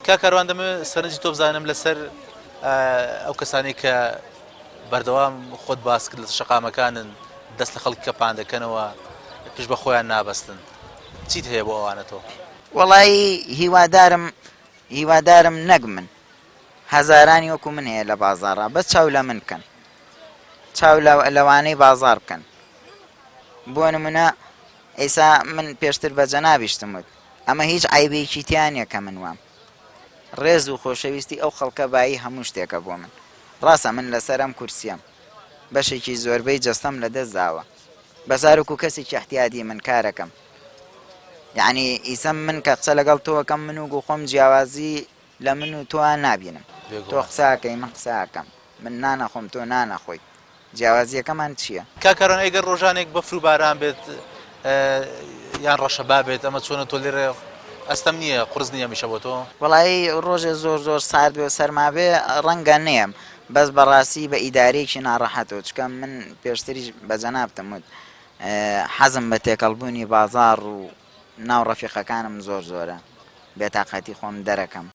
کاک کاروان دەمەوێت سەرنجی تۆ بزانم لەسەر ئەو کەسانەی کە بەردەوام خۆت باس کرد لەسەر شەقامەکانن دەست لە خەڵکی کەپان دەکەنەوە پشت بە خۆیان نابەستن چیت هەیە بۆ ئەوانە تۆ؟ وەڵایی هیوادارم هیوادارم نەک من هەزارانی وەکو من هەیە لە بازاڕا بەس چاو لە من بکەن چاو لەوانەی بازاڕ بکەن بۆ نمونە ئێسا من پێشتر بە جەنابیشتم وت ئەمە هیچ عەیبێکی تیا نیە کە من وام. ڕێز و خۆشەویستی ئەو خەڵکە بایی هەموو شتێکە بۆ من. ڕاستە من لەسەر ئەم کورسیەم. بەشێکی زۆربەی جەستەم لەدەست داوە. بەس هەروەکو کەسێکی ئیعتیادی من کارەکەم. یەعنی ئیسە من کە قسە لەگەڵ تۆ ئەکەم من و خۆم جیاوازی لە من و تۆ نابینم. تۆ بێگومان. قسە ئەکەی من قسە ئەکەم. من نان ئەخۆم تۆ نان ئەخۆی. جیاوازییەکەمان چییە؟ کاک کاروان ئەگەر ڕۆژانێک بەفر و باران بێت یان ڕەشەبا بێت ئەمە چۆنە تۆ لێرە ئەستەم نییە قورس نییە ئەمیشە بۆ تۆ؟ وەڵایی ڕۆژێ زۆر زۆر سارد بێ و سەرما بێ ڕەنگە نەیەم بەس بەڕاستی بە ئیدارەیەکی ناڕەحەتەوە چونکە من پێشتریش بە جەنابتم وت حەزم بە تێکەڵبوونی بازاڕ و ناو ڕەفیقەکانم زۆر زۆرە بێتاقەتی خۆم دەرەکەم.